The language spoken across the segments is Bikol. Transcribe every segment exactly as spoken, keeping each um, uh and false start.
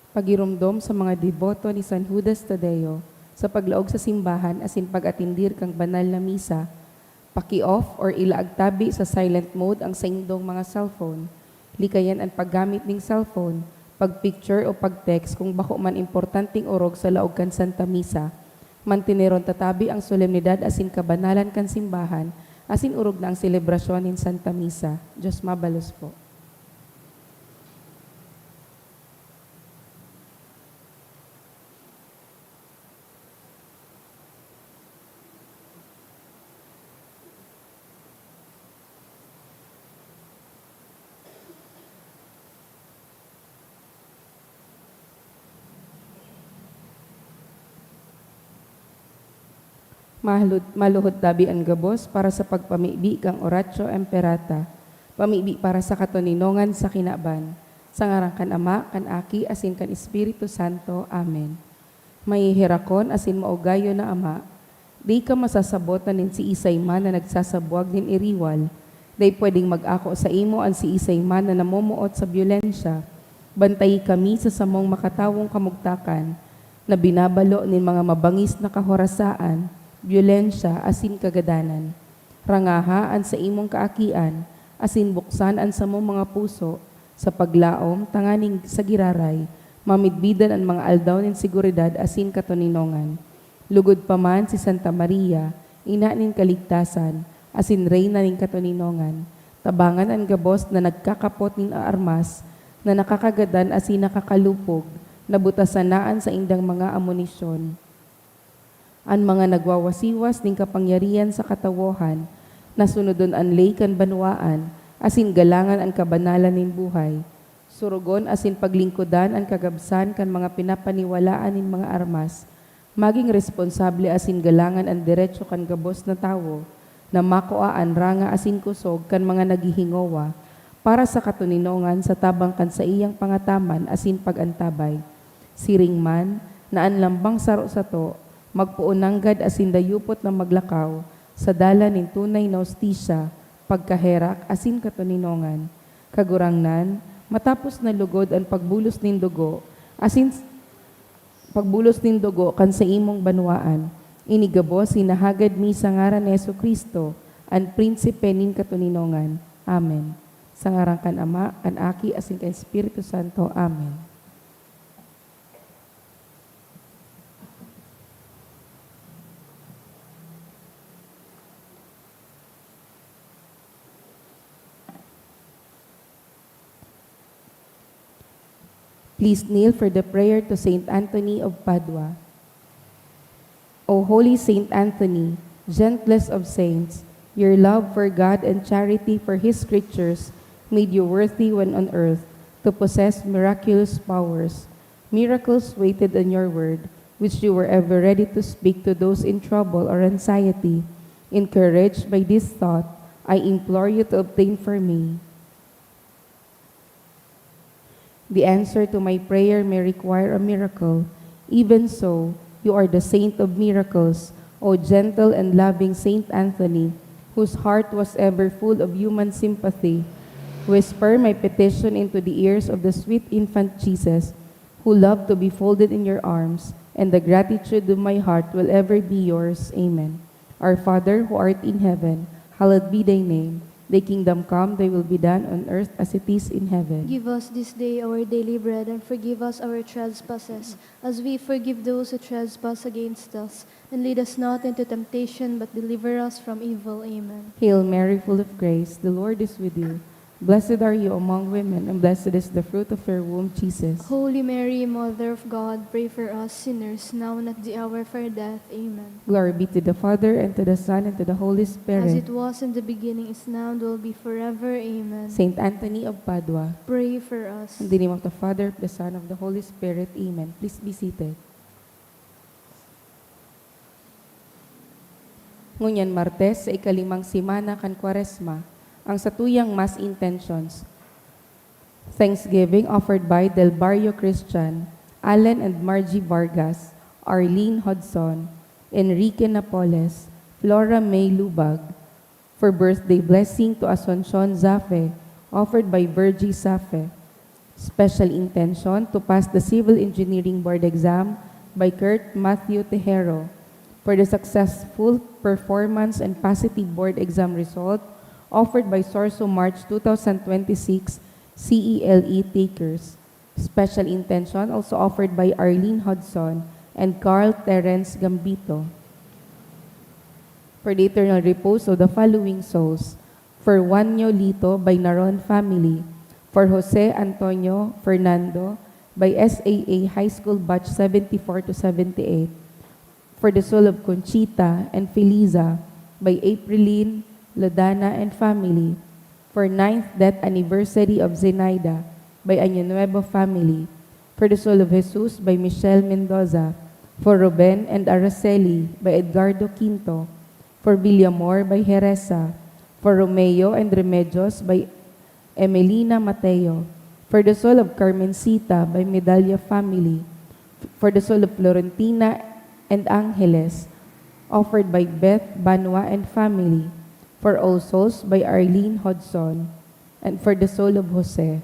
Pagiromdom sa mga deboto ni San Judas Tadeo sa paglaog sa simbahan asin pag-atendir kan banal na misa. Paki-off or ilaag tabi sa silent mode ang saindong mga cellphone. Likayan an paggamit nin cellphone, pag-picture o pag-text kun bako man importanteng orog sa laog kan Santa Misa. Manteneron ta tabi ang solemnidad asin kabanalan kan simbahan asin orog na ang selebrasyon nin Santa Misa. Dios mabalos po. Maluhod tabi an gabos para sa pagpamibi kan Oratio Imperata, pamibi para sa katoninongan sa kinaban, sa ngaran kan Ama, kan Aki, asin kan Espiritu Santo. Amen. Maheherakon asin maugayon na Ama, dai ka masasabotan nin siisay man na nagsasabwag nin iriwal. Dai pwedeng mag-ako saimo an siisay man na namomoot sa byolensya. Bantayi kami sa samong makatawong kamugtakan, na binabalo nin mga mabangis na kahorasaan, byolensya, asin kagadanan. Rangaha an saimong kaakian, asin buksan an samong mga puso sa paglaom, tanganing sa giraray, mamidbidan an mga aldaw nin seguridad asin katoninongan. Lugod pa man si Santa Maria, Ina nin Kaligtasan, asin Reyna nin Katoninongan, tabangan an gabos na nagkakapot nin aarmas na nakakagadan asin nakakalupog, na butasan na an saindang mga amunisyon. An mga nagwawasiwas nin kapangyarihan sa katawohan, na sunodon an ley kan banwaan, asin galangan an kabanalan nin buhay. Sorogon asin paglingkodan an kagabsan kan mga pinapaniwalaan nin mga armas. Magin responsable asin galangan an deretso kan gabos na tawo na makua an ranga asin kusog kan mga naghihingowa para sa katoninongan sa tabang kan saiyang pangataman asin pag-antabay. Siring man na an lambang saro sato magpoon nanggad asin dayupot na maglakaw sa dalan nin tunay na hustisya, pagkaherak asin katoninongan. Kagurangnan, matapos na lugod an pagbulos nin dugo asin pagbulos nin dugo kan saimong banwaan. Ini gabos hinahagad mi sa ngaran ni Jesu-Cristo, an Prinsipe nin katoninongan. Amen. Sa ngaran kan Ama, kan Aki, asin kan Espiritu Santo. Amen. Please kneel for the prayer to Saint Anthony of Padua. O holy Saint Anthony, gentlest of saints, your love for God and charity for His creatures made you worthy when on earth to possess miraculous powers. Miracles waited on your word, which you were ever ready to speak to those in trouble or anxiety. Encouraged by this thought, I implore you to obtain for me. The answer to my prayer may require a miracle. Even so, you are the saint of miracles, O gentle and loving Saint Anthony, whose heart was ever full of human sympathy. Whisper my petition into the ears of the sweet infant Jesus, who loved to be folded in your arms, and the gratitude of my heart will ever be yours. Amen. Our Father, who art in heaven, hallowed be thy name. Thy kingdom come, thy will be done on earth as it is in heaven. Give us this day our daily bread, and forgive us our trespasses, as we forgive those who trespass against us. And lead us not into temptation, but deliver us from evil. Amen. Hail Mary, full of grace, the Lord is with you. Blessed are you among women, and blessed is the fruit of your womb, Jesus. Holy Mary, Mother of God, pray for us sinners, now and at the hour of our death. Amen. Glory be to the Father, and to the Son, and to the Holy Spirit. As it was in the beginning, is now, and will be forever. Amen. Saint Anthony of Padua. Pray for us. In the name of the Father, the Son, of the Holy Spirit. Amen. Please be seated. Ngunyan Martes, sa ikalimang semana kan Kwaresma, ang satuyang Mass intentions. Thanksgiving offered by Del Barrio Christian, Allen and Margie Vargas, Arlene Hudson, Enrique Napoles, Flora May Lubag, for birthday blessing to Asuncion Zafe, offered by Virgie Zafe. Special intention to pass the Civil Engineering Board exam by Kurt Matthew Tejero. For the successful performance and positive board exam result offered by Sorso March two thousand twenty-six C E L E takers. Special intention also offered by Arlene Hudson and Carl Terence Gambito. For the eternal repose of the following souls: for Juanio Lito by Naron family, for Jose Antonio Fernando by S A A High School Batch seventy-four to seventy-eight, for the soul of Conchita and Feliza by Aprilin Lodana and family, for ninth death anniversary of Zenaida by Año Nuevo family, for the soul of Jesus by Michelle Mendoza, for Ruben and Araceli by Edgardo Quinto, for Villamor by Heresa, for Romeo and Remedios by Emelina Mateo, for the soul of Carmencita by Medalla family, for the soul of Florentina and Angeles, offered by Beth Banwa and family, for all souls by Arlene Hodson, and for the soul of Jose.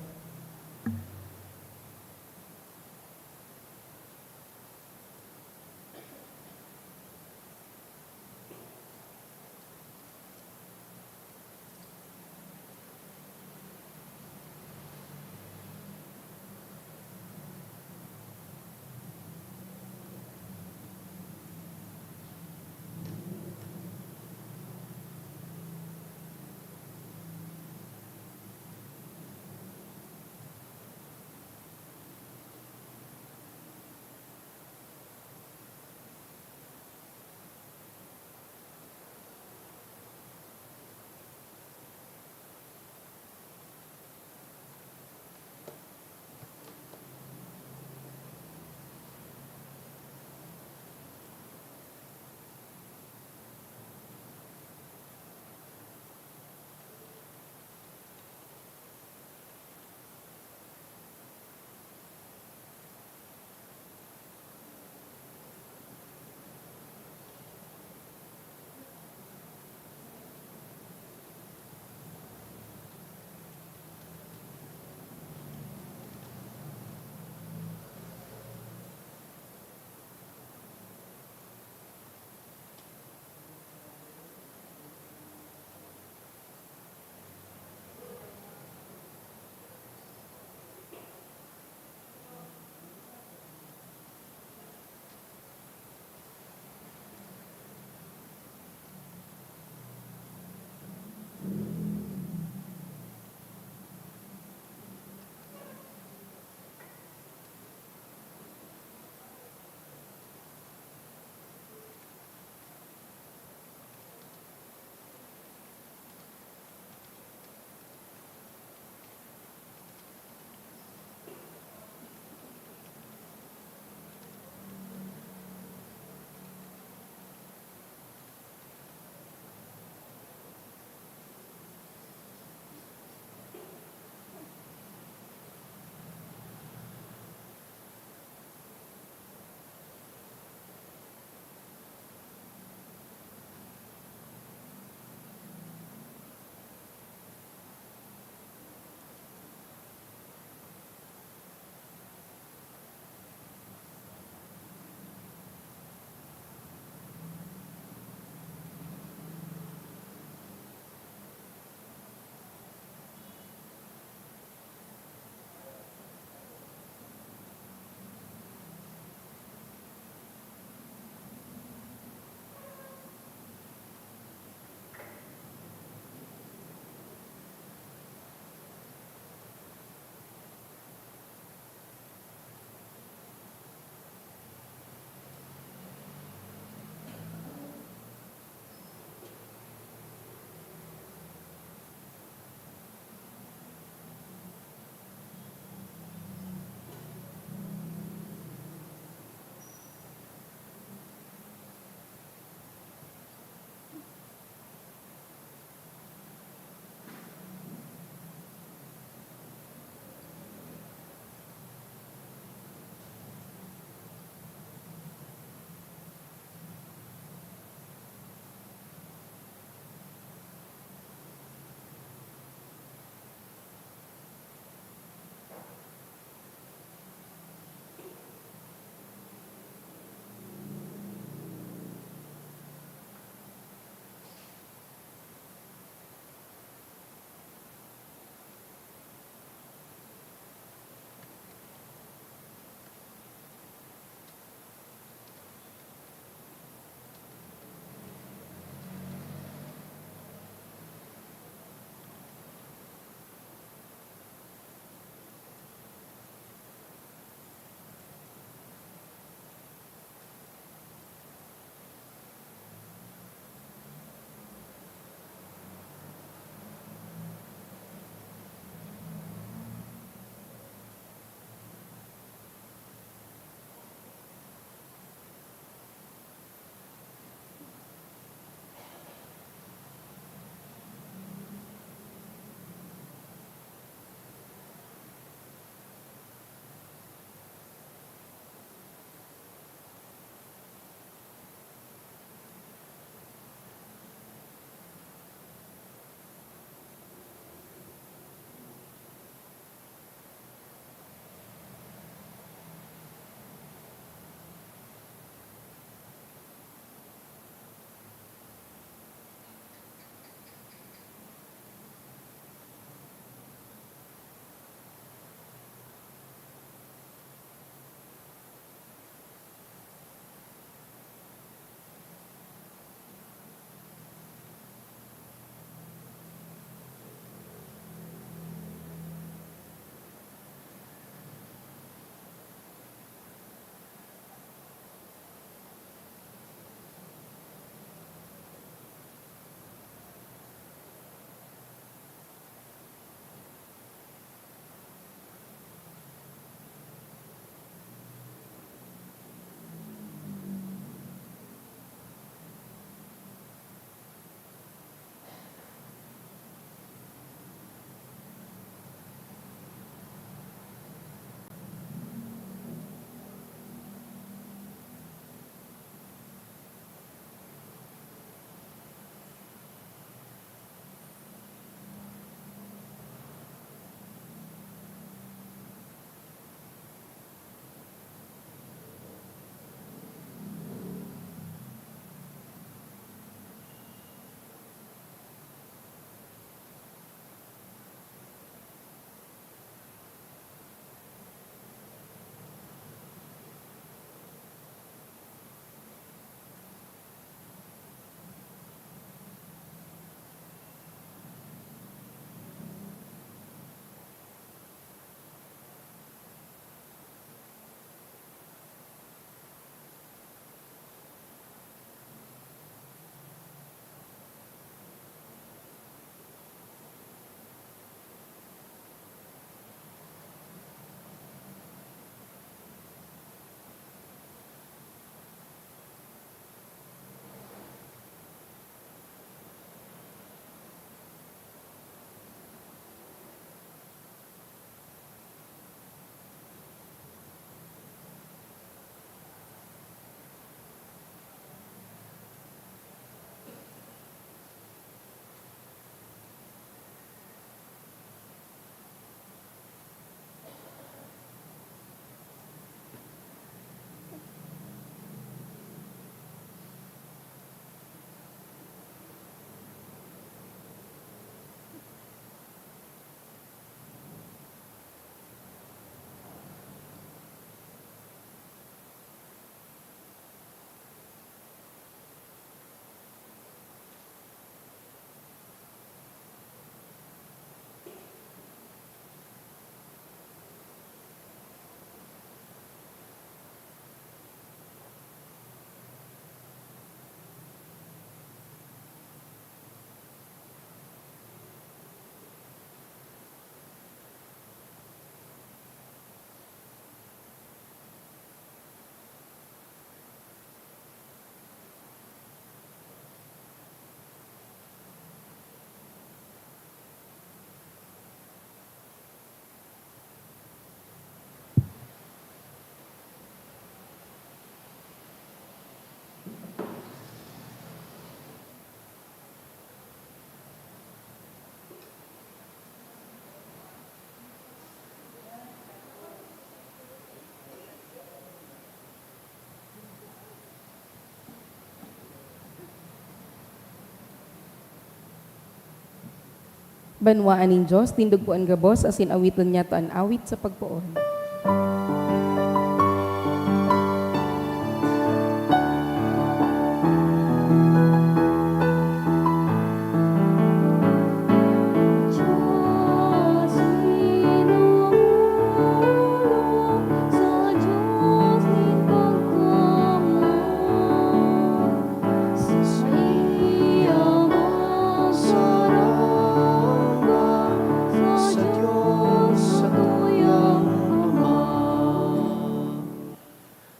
Banwaan nin Dios, tindog po an gabos, asin awiton niyato an awit sa pagpoon.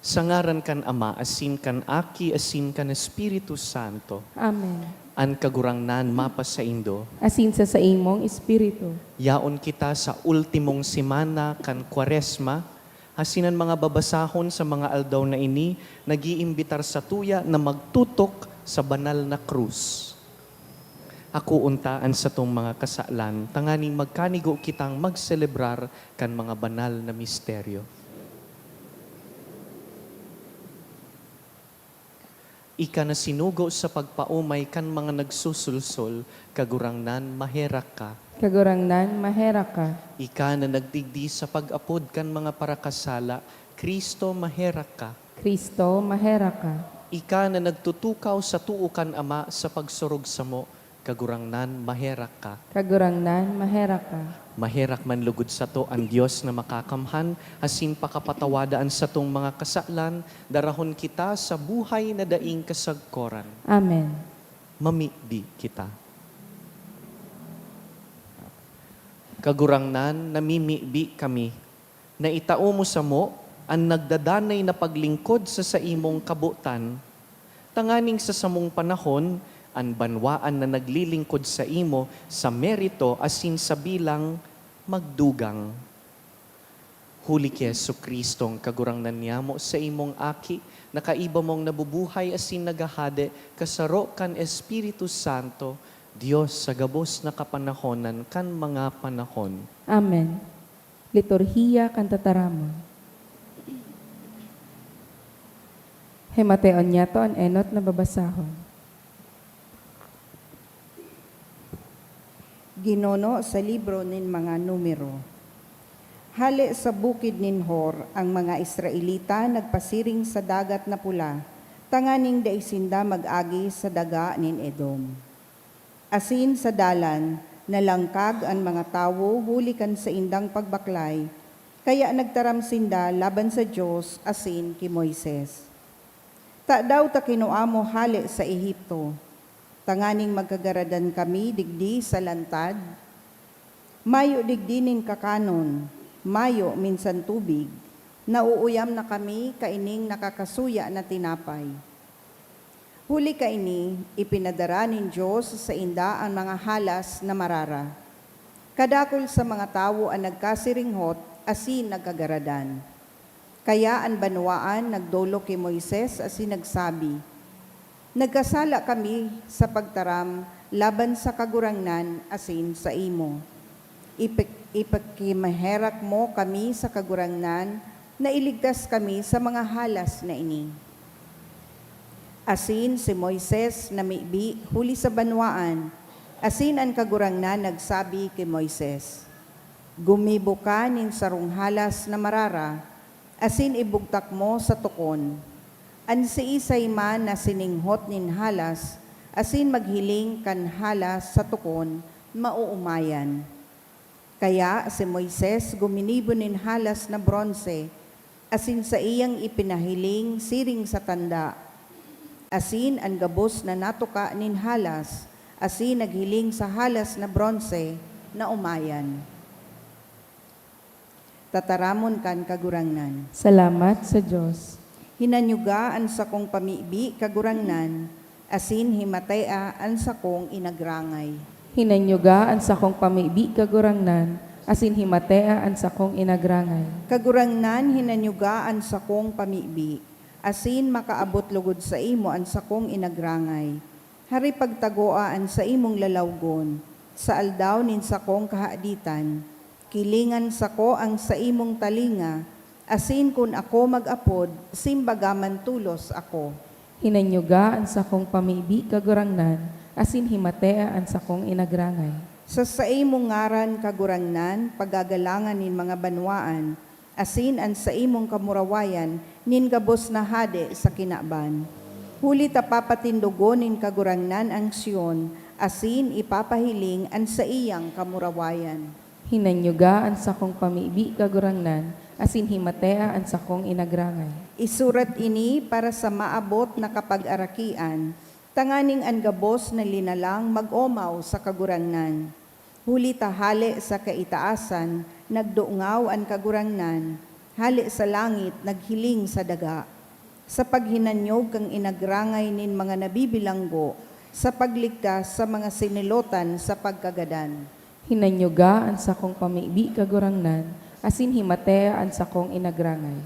Sa ngaran kan Ama, asin kan Aki, asin kan Espiritu Santo. Amen. An Kagurangnan mapasaindo. Asin sa saimong espiritu. Yaon kita sa ultimong semana kan Kwaresma, asin an mga babasahon sa mga aldaw na ini nag-iimbitar satuya na magtutok sa banal na krus. Akoon ta an satong mga kasalan, tanganing magkanigo kitang magselebrar kan mga banal na misteryo. Ika na sinugo sa pagpaomay kan mga nagsusulsol, Kagurangnan, maherak ka. Kagurangnan, maherak ka. Ika na nagdigdi sa pag-apod kan mga parakasala, Kristo, maherak ka. Kristo, maherak ka. Ika na nagtutukaw sa too kan Ama sa pagsurog samo, Kagurangnan, maherak ka. Kagurangnan, maherak ka. Maherak man lugod sato an Dios na makakamhan, asin pakapatawada an satong mga kasalan, darahon kita sa buhay na daing kasagkoran. Amen. Mamibi kita. Kagurangnan, namimibi kami na itao mo samo an nagdadanay na paglingkod sa saimong kabotan, tanganing sa samong panahon, an banwaan na naglilingkod saimo sa merito asin sa bilang magdugang. Huli ki Jesu-Cristong Kagurangnan niyamo, saimong Aki, na kaiba mong nabubuhay asin naghahade, kasaro kan Espiritu Santo, Dios sa gabos na kapanahonan kan mga panahon. Amen. Liturhiya kan Tataramon. Himateon niyato an enot na babasahon. Ginono sa libro nin mga Numero. Hale sa bukid nin Hor, ang mga Israelita nagpasiring sa Dagat na Pula, tanganing dai sinda mag-agi sa daga nin Edom. Asin sa dalan, nalangkag an mga tawo huli kan saindang pagbaklay, kaya nagtaram sinda laban sa Dios asin ki Moises, "Tadaw ta kinua mo hale sa Egipto, tanganing magkagaradan kami digdi sa lantad? Mayo digdi nin kakanon, mayo minsan tubig, nauuyam na kami kaining nakakasuya na tinapay." Huli kaini, ipinadara nin Dios sainda an mga halas na marara. Kadakul sa mga tawo an nagkasiringhot asin nagkagaradan. Kaya an banwaan nagdolok ki Moises asin nagsabi, "Nagkasala kami sa pagtaram laban sa Kagurangnan asin saimo. Ipek-, ipakimaherak mo kami sa Kagurangnan na iligtas kami sa mga halas na ini." Asin si Moises namibi huli sa banwaan, asin an Kagurangnan nagsabi ki Moises, "Gumibo ka nin sarong halas na marara, asin ibugtak mo sa tukon. An siisay man na sininghot nin halas asin maghiling kan halas sa tukon, maoomayan." Kaya si Moises guminibo nin halas na bronse, asin saiyang ipinahiling siring sa tanda. Asin an gabos na natuka nin halas, asin naghiling sa halas na bronse, naomayan. Tataramon kan Kagurangnan. Salamat sa Dios. Hinanyuga an sakong pamibi, Kagurangnan, asin himatea an sakong inagrangay. Hinanyuga an sakong pamibi, Kagurangnan, asin himatea an sakong inagrangay. Kagurangnan, hinanyuga an sakong pamibi, asin makaabot logod saimo an sakong inagrangay. Hari, pagtagoa an saimong lalawgon sa aldaw nin sakong kahaditan. Kilingan sako an saimong talinga, asin kun ako mag-apod, simbaga man tolos ako. Hinanyuga an sakong pamibi, Kagurangnan, asin himatea an sakong inagrangay. Sa saimong ngaran, Kagurangnan, pagagalangan nin mga banwaan, asin an saimong kamurawayan nin gabos na hade sa kinaban. Huli ta papatindogon nin Kagurangnan ang Sion, asin ipapahiling an saiyang kamurawayan. Hinanyuga an sakong pamibi, Kagurangnan, asin himatea an sakong inagrangay. Isurat ini para sa maabot na kapag-arakian, tanganing an gabos na linalang mag-omaw sa Kagurangnan. Huli ta hale sa kaitaasan nagdungaw an Kagurangnan, hale sa langit naghiling sa daga, sa paghinanyog kan inagrangay nin mga nabibilanggo, sa pagligtas sa mga sinilotan sa pagkagadan. Hinanyuga an sakong pamibi, Kagurangnan, asin himatea an sakong inagrangay.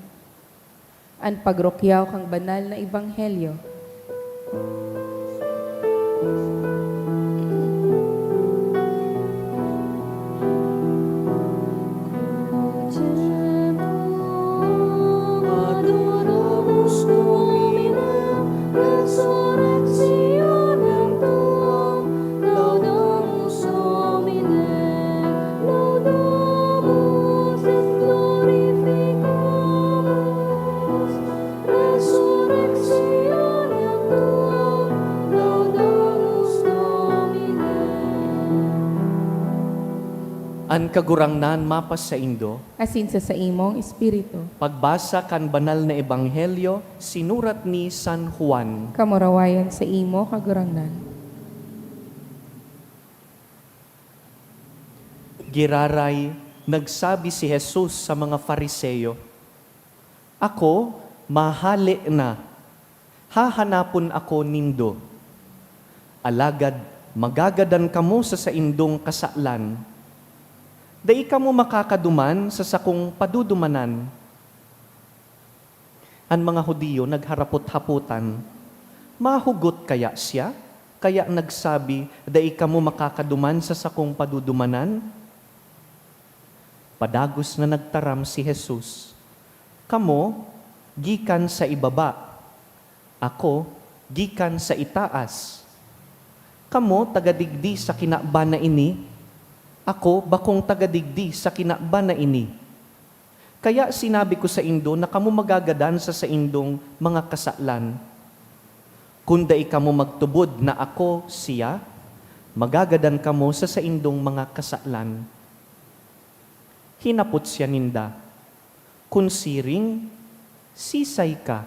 An pagrukyaw kan banal na ebanghelyo. An Kagurangnan mapasaindo. Asin sa saimong espiritu. Pagbasa kan Banal na Ebanghelyo sinurat ni San Juan. Kamurawayan saimo, Kagurangnan. Giraray, nagsabi si Jesus sa mga Fariseo, "Ako, mahale na. Hahanapon ako nindo. Alagad magagadan kamo sa saindong kasalan. Dai kamo makakaduman sa sakong padudumanan." An mga Judio nagharapot-hapotan, "Mahugot kaya siya, kaya nagsabi, 'Dai kamo makakaduman sa sakong padudumanan'?" Padagos na nagtaram si Jesus, "Kamo, gikan sa ibaba. Ako, gikan sa itaas. Kamo, taga digdi sa kinaban na ini. Ako, bakong taga digdi sa kinaban na ini. Kaya sinabi ko saindo na kamo magagadan sa saindong mga kasalan. Kun dai kamo magtubod na ako siya, magagadan kamo sa saindong mga kasalan." Hinapot siya ninda, "Kun siring, sisay ka?"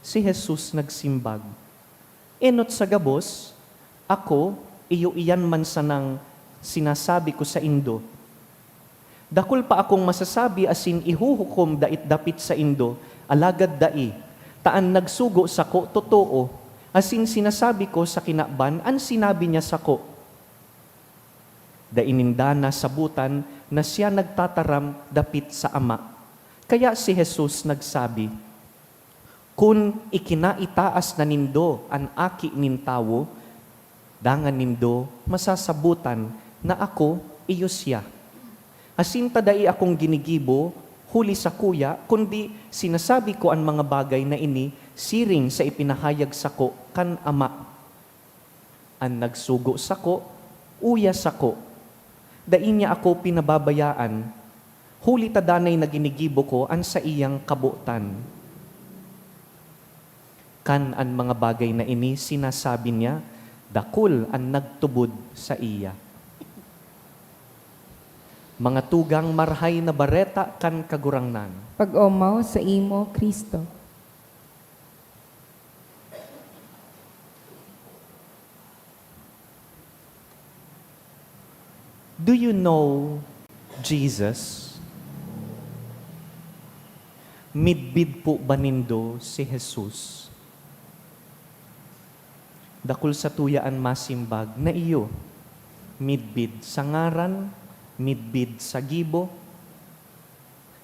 Si Jesus nagsimbag, "Enot sa gabos, ako, iyo iyan man sanang sinasabi ko saindo. Dakul pa akong masasabi asin ihuhukom dait dapit saindo, alagad dai, ta an nagsugo sako totoo, asin sinasabi ko sa kinaban an sinabi niya sako." Dai ninda nasabotan na siya nagtataram dapit sa Ama. Kaya si Jesus nagsabi, "Kun ikinaitaas na nindo an Aki nin Tawo, dangan nindo masasabotan na ako iyo siya. Asin ta dai akong ginigibo huli sakuya, kundi sinasabi ko an mga bagay na ini siring sa ipinahayag sako kan Ama. An nagsugo sako, uya sako. Dai niya ako pinababayaan, huli ta danay na ginigibo ko an saiyang kabotan." Kan an mga bagay na ini sinasabi niya, dakul an nagtubod saiya. Mga tugang, Marahay na Bareta kan Kagurangnan. Pag-omaw saimo, Cristo. Do you know Jesus? Midbid po ba nindo si Jesus? Dakul satuya an masimbag na iyo, midbid sa ngaran, midbid sa gibo.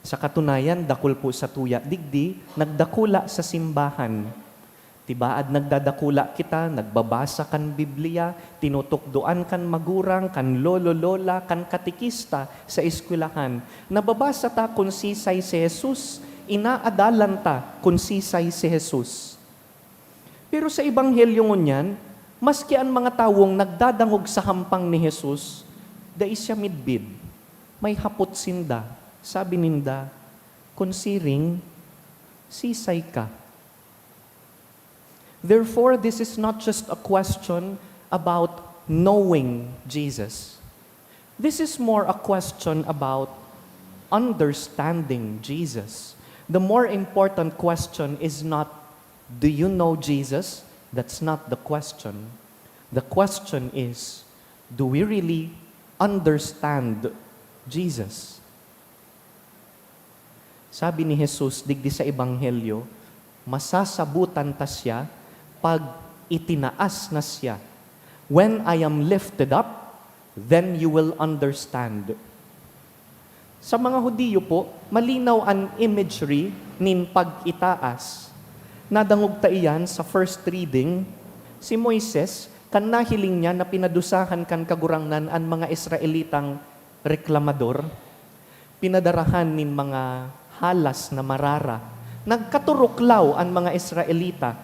Sa katunayan, dakul po satuya digdi nagdakula sa simbahan. Tibaad nagdadakula kita, nagbabasa kan Biblia, tinutukdoan kan magurang, kan lolo-lola, kan katekista sa eskwelahan. Nababasa ta kun sisay si Jesus, inaadalan ta kun sisay si Jesus. Pero sa Ebanghelyo ngunyan, Maski an mga tawong nagdadangog sa hampang ni Jesus, dai siya midbid. May hapot sinda. Sabi ninda, "Kun siring, sisay ka?" Therefore, this is not just a question about knowing Jesus. This is more a question about understanding Jesus. The more important question is not, "Do you know Jesus?" That's not the question. The question is, "Do we really understand Jesus?" Sabi ni Jesus digdi sa Ebanghelyo, "Masasabutan ta siya pag itinaas na siya. When I am lifted up, then you will understand." Sa mga Hudiyo po, malinaw an imagery nin pag-itaas. Nadangog ta iyan sa first reading. Si Moises, kan nahiling niya na pinadusahan kan Kagurangnan an mga Israelitang reklamador, pinadarahan nin mga halas na marara. Nagkaturuklaw an mga Israelita.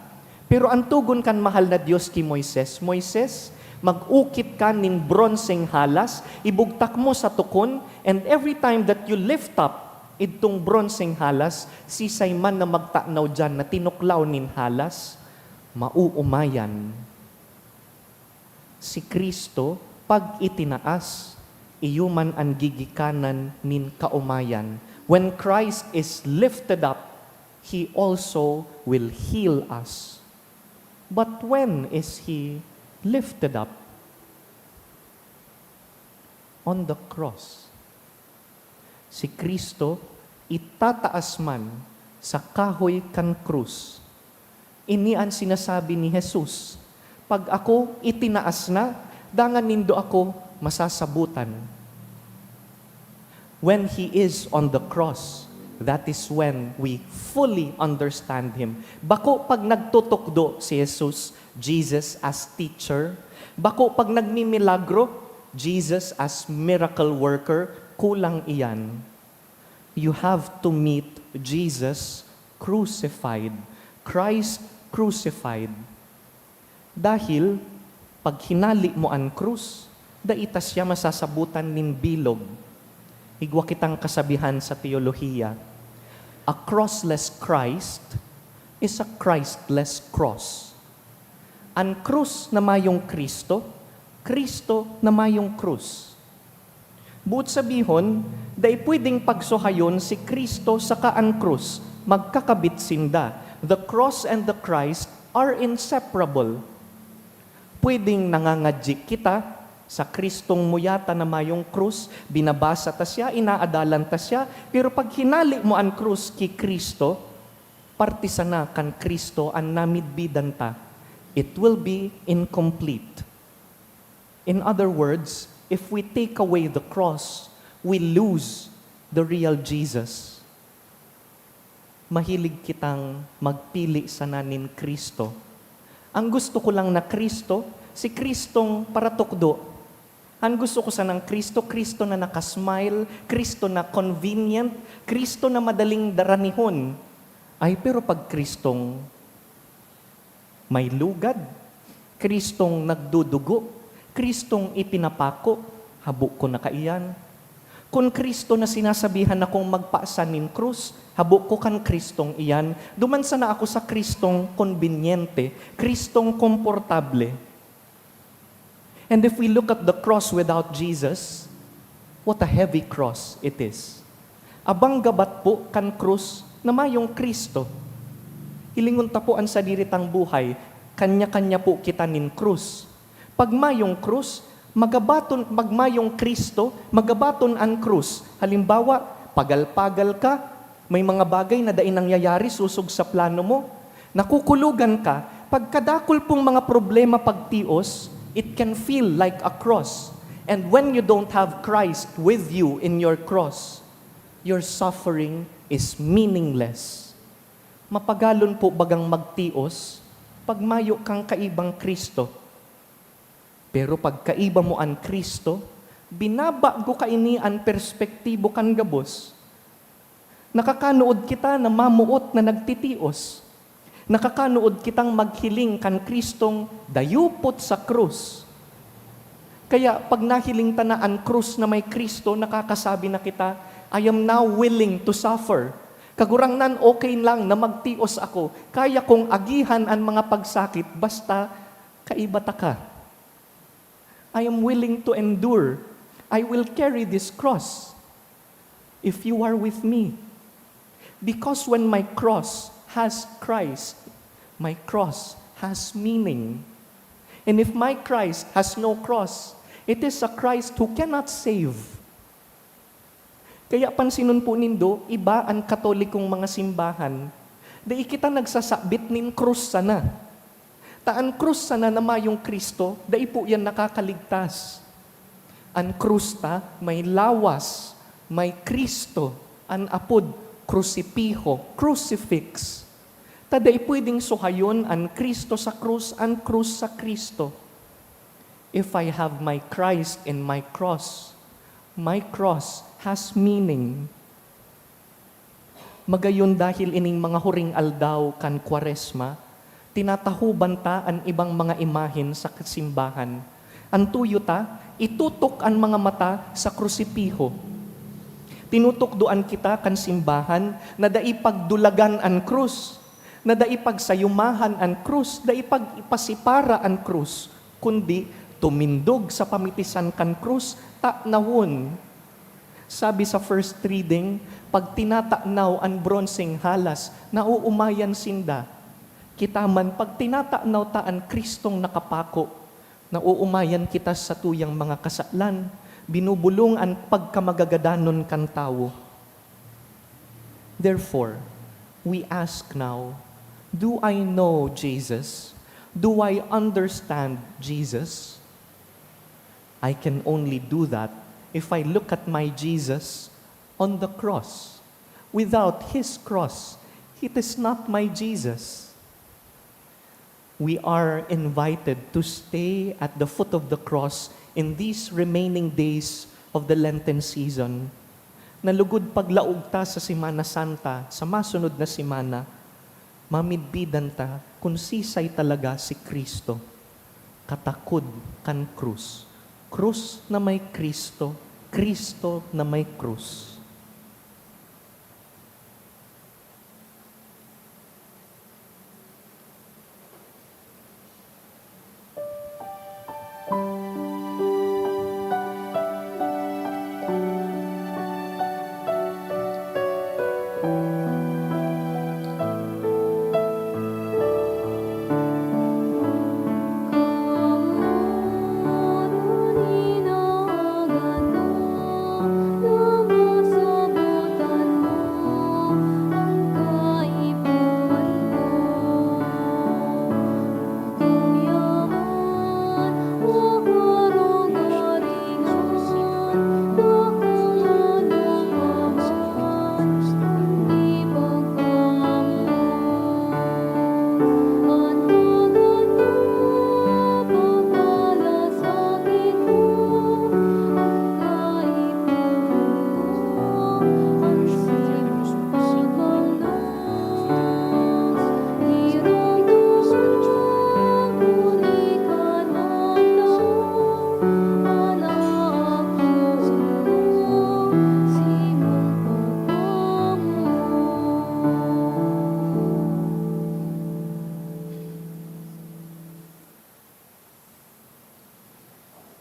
Pero an togon kan mahal na Dios ki Moises, "Moises, mag-ukit ka nin bronseng halas, ibugtak mo sa tukon, and every time that you lift up idtong bronseng halas, sisay man na magtanaw diyan na tinuklaw nin halas, mauumayan." Si Cristo, pag itinaas, iyo man an gigikanan nin kaomayan. When Christ is lifted up, He also will heal us. But when is He lifted up? On the cross. Si Cristo itataas man sa kahoy kan krus. Ini an sinasabi ni Jesus, "Pag ako itinaas na, dangan nindo ako masasabutan." When He is on the cross, that is when we fully understand Him. Bako pag nagtutukdo si Jesus, Jesus as teacher. Bako pag nagmimilagro, Jesus as miracle worker. Kulang iyan. You have to meet Jesus crucified. Christ crucified. Dahil pag hinali mo an krus, dai ta siya masasabutan nin bilog. Igwa kitang kasabihan sa teolohiya, "A crossless Christ is a Christless cross." An krus na mayong Cristo, Cristo na mayong krus. Boot sabihon, dai pwedeng pagsuhayon si Cristo saka an krus, magkakabit sinda. The cross and the Christ are inseparable. Pwedeng nangangadyi kita sa Cristong muyata na mayong krus, binabasa ta siya, inaadalan ta siya, pero pag hinali mo an krus ki Cristo, parte sana kan Cristo an namidbidan ta. It will be incomplete. In other words, if we take away the cross, we lose the real Jesus. Mahilig kitang magpili sana nin Cristo. Ang gusto ko lang na Cristo, si Cristong paratukdo. Ang gusto ko sanang Cristo, Cristo na nakasmile, Cristo na convenient, Cristo na madaling daranihon. Ay, pero pag Cristong may lugad, Cristong nagdudugo, Cristong ipinapako, habo ko na kaiyan. Kun Cristo na sinasabihan akong magpasan nin krus, habo ko kan Cristong iyan. Duman sana ako sa Cristong konbinyente, Cristong komportable. And if we look at the cross without Jesus, what a heavy cross it is. Abang gabat po kan krus na mayong Cristo. Hilingon ta po an sadiri tang buhay, kanya-kanya po kita nin krus. Pag mayong krus, magabaton, pag mayong Cristo, magabaton an krus. Halimbawa, pagal-pagal ka, may mga bagay na dai nangyayari sosog sa plano mo. Nakukulogan ka, pagkadakul pong mga problema pagtios, it can feel like a cross. And when you don't have Christ with you in your cross, your suffering is meaningless. Mapagalon po bagang magtios pag mayo kang kaibang Cristo. Pero pag kaiba mo an Cristo, binabago kaini an perspektibo kan gabos. Nakakanood kita na mamoot na nagtitios. Nakakanuod kitang maghiling kan Kristong dayupot sa krus. Kaya pag nahiling ta na an krus na may Kristo, nakakasabi na kita, "I am now willing to suffer. Kagurangnan, okay lang na magtios ako. Kaya kong agihan an mga pagsakit, basta kaiba taka." I am willing to endure. I will carry this cross if you are with me. Because when my cross has Christ, my cross has meaning. And if my Christ has no cross, it is a Christ who cannot save. Kaya pansinon po nindo, iba an Katolikong mga simbahan. Dai kita nagsasabit nin krus sana. Ta an krus sana na mayong Kristo, dai po yan nakakaligtas. An krus ta may lawas, may Kristo, an apod krusipiho, crucifix. Ta dai pwedeng suhayon an Kristo sa krus, an krus sa Kristo. If I have my Christ in my cross, my cross has meaning. Magayon, dahil ining mga huring aldaw kan Kwaresma, tinatahoban ta an ibang mga imahen sa kasimbahan. An tuyo ta, itutok an mga mata sa krusipiho. Tinutukdoan kita kan simbahan na dai pagdulagan an krus, na dai pagsayumahan an krus, dai pag-ipasipara an krus, kundi tumindog sa pamitisan kan krus, tanawon. Sabi sa first reading, pag tinatanaw an bronseng halas, naoomayan sinda. Kita man, pag tinatanaw ta an Kristong nakapako, naoomayan kita sa tuyang mga kasalan, binubulong an pagkamagagadanon kan tawo. Therefore, we ask now, do I know Jesus? Do I understand Jesus? I can only do that if I look at my Jesus on the cross. Without his cross, it is not my Jesus. We are invited to stay at the foot of the cross in these remaining days of the Lenten season. Na lugod paglaog ta sa Semana Santa, sa masunod na semana, mamidbidan ta kun sisay talaga si Cristo. Katakod kan krus. Krus na may Cristo, Cristo na may krus.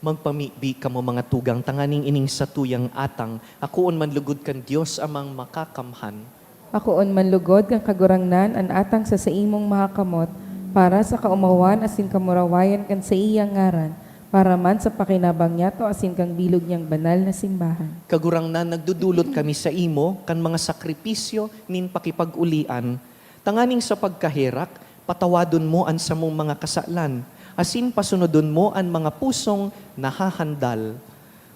Magpamibi kamo, mga tugang, tanganing ining satuyang atang akoon man lugod kan Dios Amang Makakamhan. Akoon man lugod kan Kagurangnan an atang sa saimong mahakamot, para sa kaomawan asin kamurawayan kan saiyang ngaran, para man sa pakinabang niyato asin kan bilog niyang banal na simbahan. Kagurangnan, nagdodolot kami saimo kan mga sakripisyo nin pakipag-olian, tanganing sa pagkaherak, patawadon mo an samong mga kasalan, asin pasunodon mo an mga pusong nahahandal.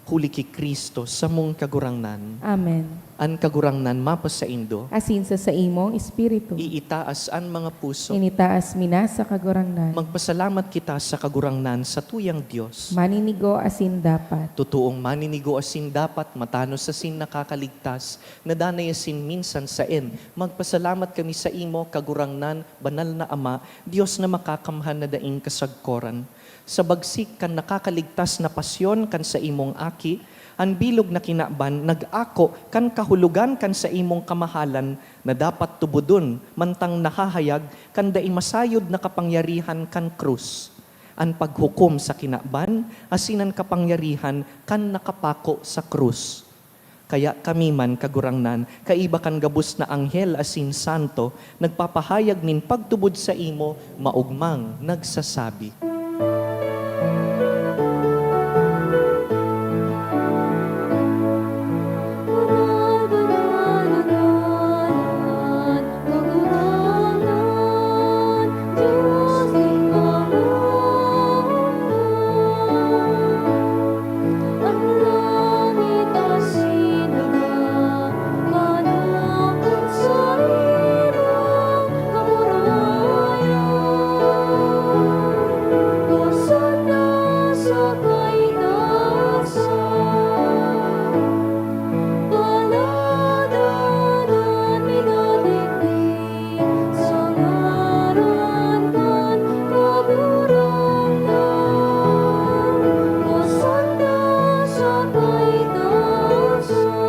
Huli ki Cristo, samong Kagurangnan. Amen. An Kagurangnan mapasaindo. Asin sa saimong espiritu. Iitaas an mga puso. Initaas mi na sa Kagurangnan. Magpasalamat kita sa Kagurangnan, satuyang Dios. Maninigo asin dapat. Totoong maninigo asin dapat, matanos asin nakakaligtas, na danay asin minsan saen. Magpasalamat kami saimo, Kagurangnan, Banal na Ama, Dios na makakamhan na daing kasagkoran. Sa bagsik kan nakakaligtas na pasyon kan saimong Aki, an bilog na kinaban nag-ako kan kahulogan kan saimong kamahalan na dapat tubodon, mantang nahahayag kan dai masayod na kapangyarihan kan krus, an paghukom sa kinaban asin an kapangyarihan kan nakapako sa krus. Kaya kami man, Kagurangnan, kaiba kan gabos na anghel asin santo, nagpapahayag nin pagtubod saimo, maogmang nagsasabi. Sa ngaran kan Kagurangnan, Hosanna sa kaitaasan.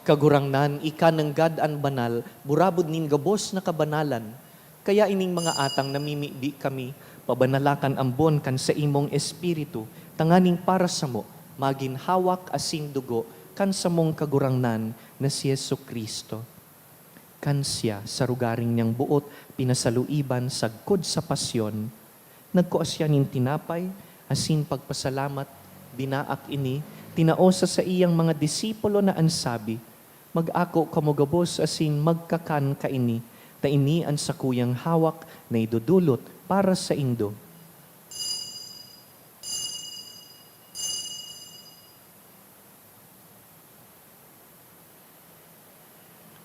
Kagurangnan, ika nanggad an banal, burabod nin gabos na kabanalan. Kaya ining mga atang namimibi kami, pabanala kan ambon kan saimong Espiritu, tanganing para samo, magin hawak asin dugo kan samong Kagurangnan na si Jesu-Cristo. Kan siya, sa rogaring niyang boot, pinasaluiban sagkod sa pasyon, nagkua siya nin tinapay, asin pagpasalamat, binaak ini, tinao sa saiyang mga disipulo na an sabi, "Mag-ako kamo gabos asin magkakan kaini, ta ini an sakuyang hawak na idodolot para saindo."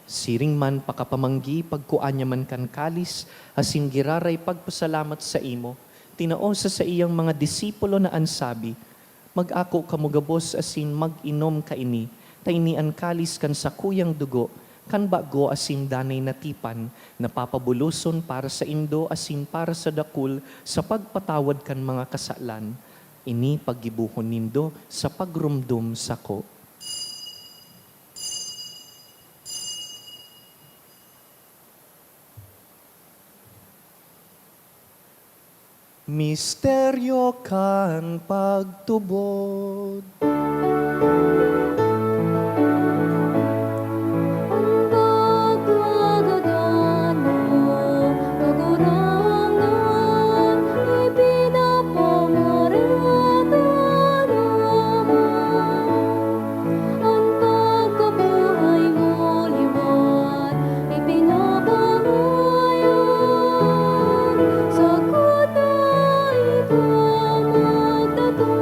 Siring man pakapamanggi, pagkua niya man kan kalis, asin giraray pagpasalamat saimo, tinao sa saiyang mga disipulo na an sabi, "Mag-ako kamo gabos asin mag-inom kaini, ta ini an kalis kan sakuyang dugo, kan bago asin danay na tipan, na papabuloson para saindo asin para sa dakul sa pagpatawad kan mga kasalan. Ini paggibohon nindo sa pagromdom sako." Misteryo kan pagtubod. An pagkagadanan mo, Kagurangnan, ipinapamarag ka naman. An pagkabuhay mo liwat ipinapahayan, sagkod na ika magdaton.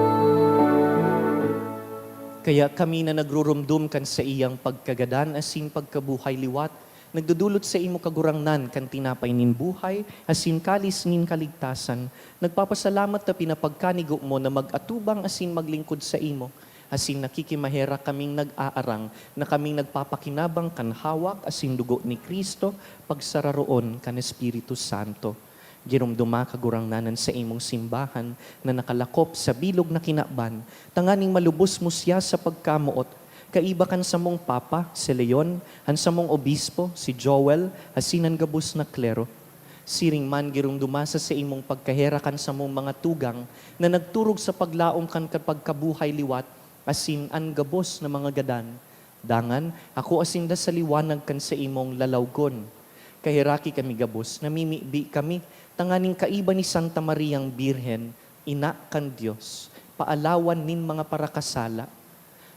Kaya kami na nagruromdom kan saiyang pagkagadan asin pagkabuhay liwat, nagdodolot saimo, Kagurangnan, kan tinapay nin buhay asin kalis nin kaligtasan, nagpapasalamat ta pinapagkanigo mo na mag-atubang asin maglingkod saimo. Asin nakikimaherak kaming nag-aarang na kaming nagpapakinabang kan hawak asin dugo ni Cristo, pagsararoon kan Espiritu Santo. Giromdoma, Kagurangnan, an saimong simbahan na nakalakop sa bilog na kinaban, tanganing malubos mo siya sa pagkamoot, kaiba kan samong Papa, si Leon, an samong Obispo, si Joel, asin an gabos na klero. Siring man, giromdoma sa saimong pagkaherak an samong mga tugang na nagturog sa paglaom kan kapagkabuhay liwat, asin an gabos na mga gadan. Dangan, akoa sinda sa liwanag kan saimong lalawgon. Kaheraki kami gabos, namimibi kami, tanganing kaiba ni Santa Mariang Birhen, Ina kan Dios, paalawan nin mga parakasala.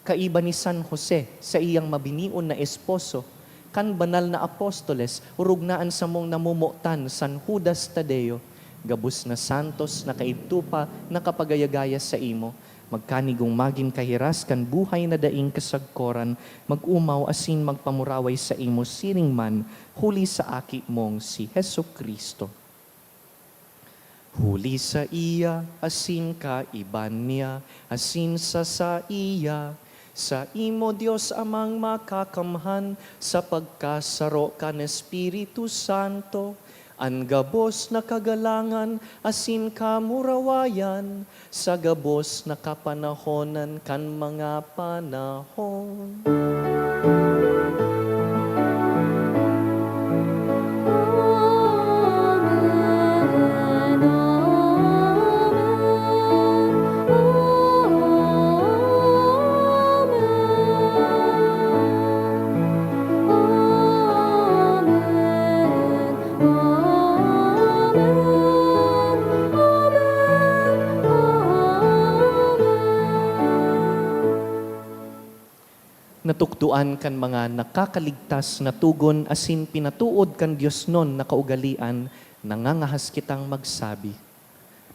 Kaiba ni San Jose, saiyang mabinion na esposo, kan banal na apostoles, orog na an samong namomotan, San Judas Tadeo, Gabos na santos na kaidto pa nakapagaya-gaya saimo, magkanigong magin kahiras kan buhay na daing kasagkoran, mag-omaw asin magpamuraway saimo siring man, huli sa Aki mong si Jesu-Cristo. Huli saiya, asin kaiba niya, asin sa saiya, saimo, Dios Amang Makakamhan, sa pagkasaro kan Espiritu Santo, an gabos na kagalangan asin kamurawayan sa gabos na kapanahonan kan mga panahon. Natukdoan kan mga nakakaligtas na togon asin pinatood kan diosnon na kaugalean, nangangahas kitang magsabi,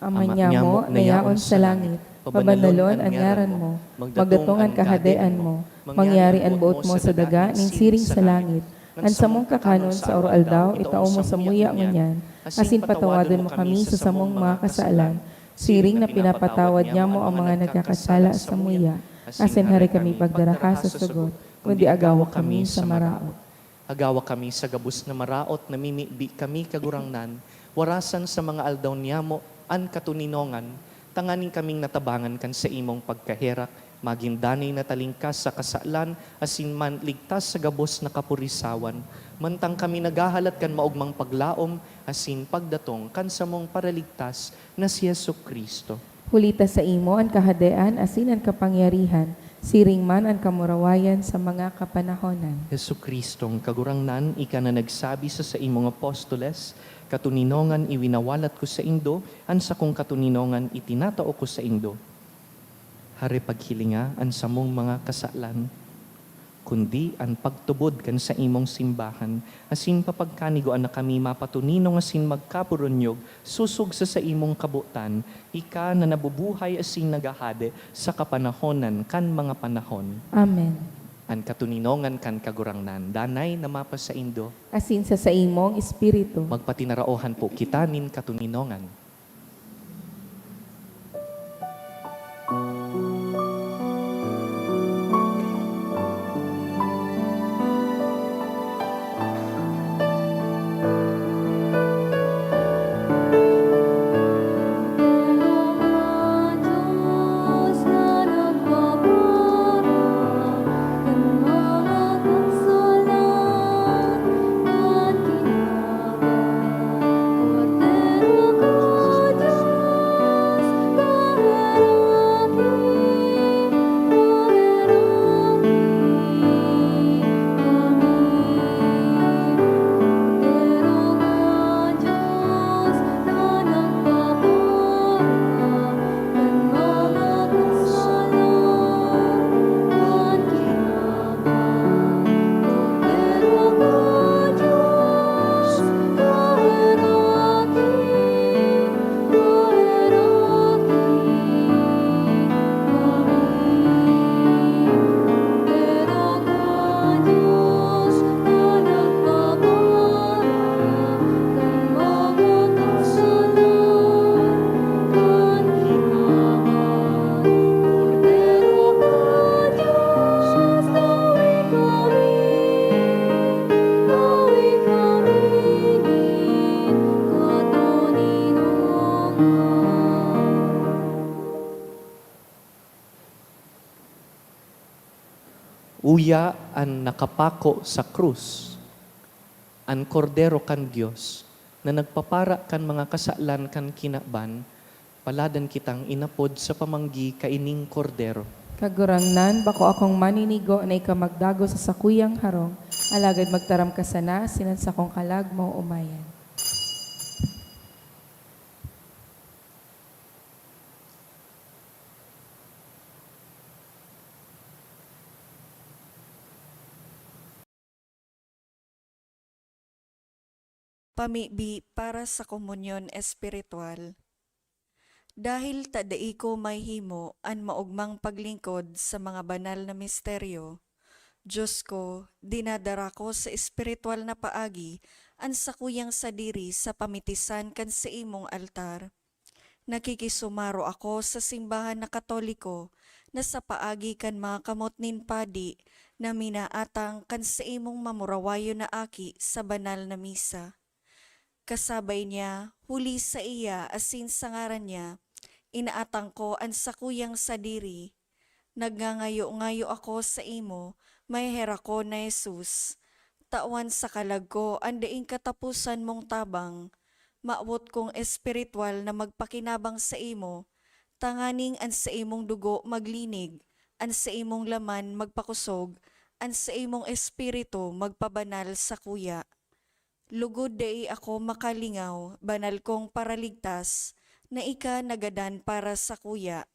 Ama nyamo na yaon sa langit, pabanalon an ngaran mo, magdatong an kahadean mo, mangyari an boot mo sa daga nin siring sa langit. An samong kakanon sa aroaldaw, itao mo samuya ngunyan, asin patawadon mo kami sa samong mga kasalan, siring na pinapatawad nyamo an mga nagkakasala samuya, asin hare kami pagdaraha sa sugot, kundi agawa kami sa maraot. Agawa kami sa gabos na maraot, namimibi kami, Kagurangnan, warasan sa mga aldaw niyamo an katoninongan, tanganing kaming natabangan kan saimong pagkaherak, magin danay na talingkas sa kasalan, asin man ligtas sa gabos na kapurisawan, mantang kami naghahalat kan maogmang paglaom asin pagdatong kan samong Paraligtas na si Jesu-Cristo. Huli ta saimo an kahadean asin an kapangyarihan, siring man an kamurawayan sa mga kapanahonan. Jesu-Cristong Kagurangnan, ika na nagsabi sa saimong apostoles, "Katoninongan iwinawalat ko saindo, an sakong katoninongan itinatao ko saindo." Hare paghilinga an samong mga kasalan, kundi an pagtubod kan saimong simbahan, asin papagkanigoan na kami mapatoninong asin magkapurunyog sosog sa saimong kabotan, ika na nabubuhay asin naghahade sa kapanahonan kan mga panahon. Amen. An katoninongan kan Kagurangnan danay na mapasaindo. Asin sa saimong espiritu. Magpatinaraohan po kita nin katoninongan. Uya an nakapako sa krus, an Kordero kan Dios, na nagpapara kan mga kasalan kan kinaban, paladan kitang inapod sa pamanggi kaining Kordero. Kagurangnan, bako akong maninigo na ika magdagos sa sakuyang harong, alagad magtaram ka sana asin an sakong kalag maoomayan. Pamibi para sa komunyon espiritual. Dahil ta dai ko mahimo an maogmang paglingkod sa mga banal na misteryo, Dios ko, dinadara ko sa espiritual na paagi an sakuyang sadiri sa pamitisan kan saimong altar. Nakikisumaro ako sa simbahan na Katoliko na sa paagi kan mga kamot nin padi na minaatang kan saimong mamurawayon na aki sa banal na misa. Kasabay niya, huli saiya asin sa ngaran niya, inaatang ko an sakuyang sadiri. Nagngangayo-ngayo ako saimo, maheherakon na Jesus. Tawan sa kalag ko an daing kataposan mong tabang. Mawot kong espiritual na magpakinabang saimo, tanganing an saimong dugo maglinig, an saimong laman magpakosog, an saimong espiritu magpabanal sakuya. Lugod dai ako makalingaw, banal kong Paraligtas, na ika nagadan para sakuya.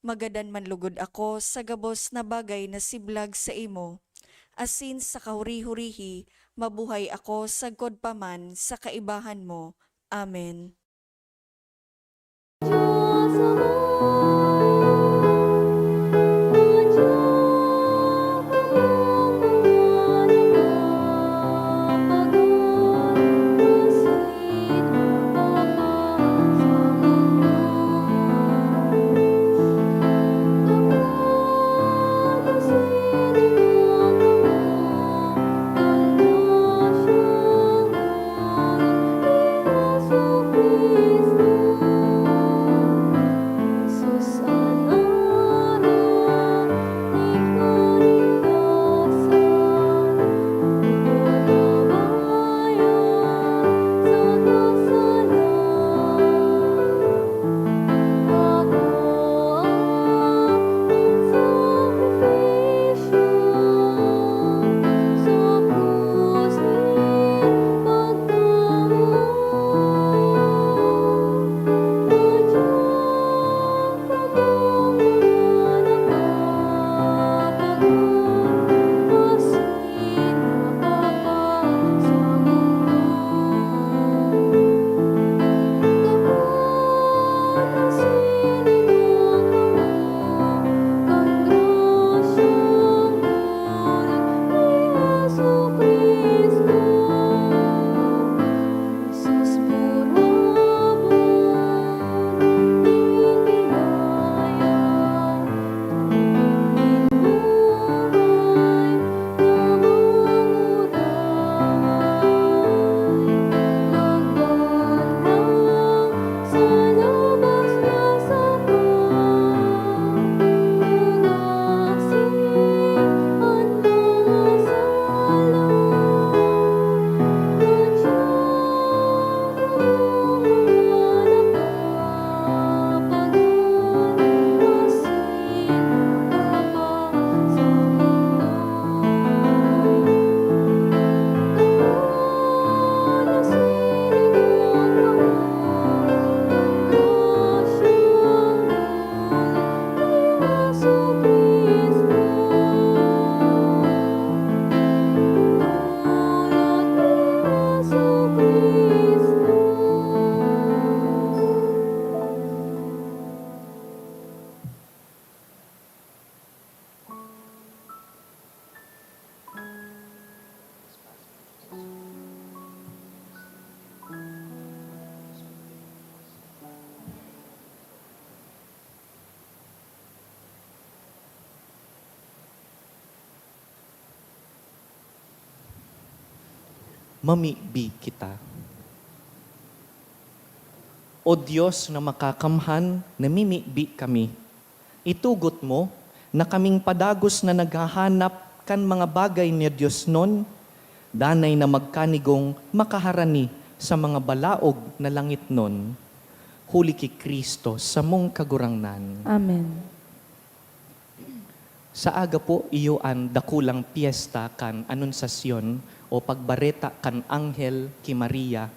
Magadan man lugod ako sa gabos na bagay na siblag saimo, asin sa kahuri-hurihi mabuhay ako sagkod pa man sa kaibahan mo. Amen. Mamibi kita. O Dios na makakamhan, namimibi kami. Itugot mo na kaming padagos na naghahanap kan mga bagay na diosnon, danay na magkanigong makaharani sa mga balaog na langitnon, huli ki Cristo, samong Kagurangnan. Amen. Sa aga po, iyo an dakulang pyesta kan Anunciacion o pagbareta kan anghel ki Maria.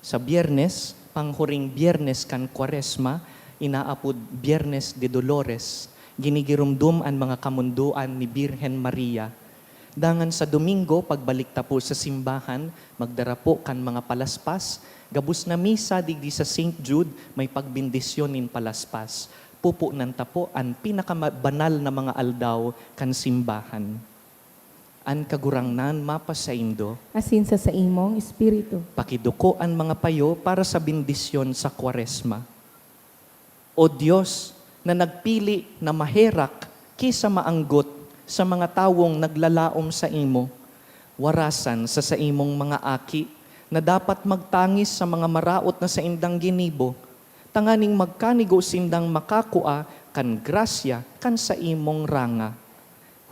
Sa Biyernes, panghuring Biyernes kan Kwaresma, inaapod Biyernes de Dolores, ginigiromdom an mga kamondoan ni Birhen Maria. Dangan sa Domingo, pagbalik ta po sa simbahan, magdara po kan mga palaspas. Gabos na misa digdi sa Saint Jude, may pagbendisyon nin palaspas. Pupunan ta po an pinakabanal na mga aldaw kan simbahan. An Kagurangnan mapasaindo. Asin sa saimong espiritu. Pakiduko an mga payo para sa bendisyon sa Kwaresma. O Dios, na nagpili na maherak ki sa maanggot sa mga tawong naglalaom saimo, warasan sa saimong mga aki na dapat magtangis sa mga maraot na saindang ginibo, tanganing magkanigo sindang makakua kan grasya kan saimong ranga.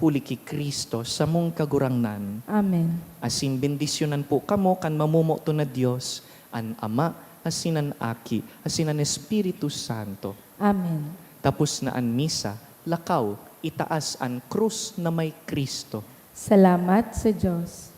Huli ki Cristo, samong Kagurangnan. Amen. Asin bendisyonan po kamo kan mamomoton na Dios, an Ama, asin an Aki, asin an Espiritu Santo. Amen. Tapos na an misa, lakaw, itaas an krus na may Cristo. Salamat sa Dios.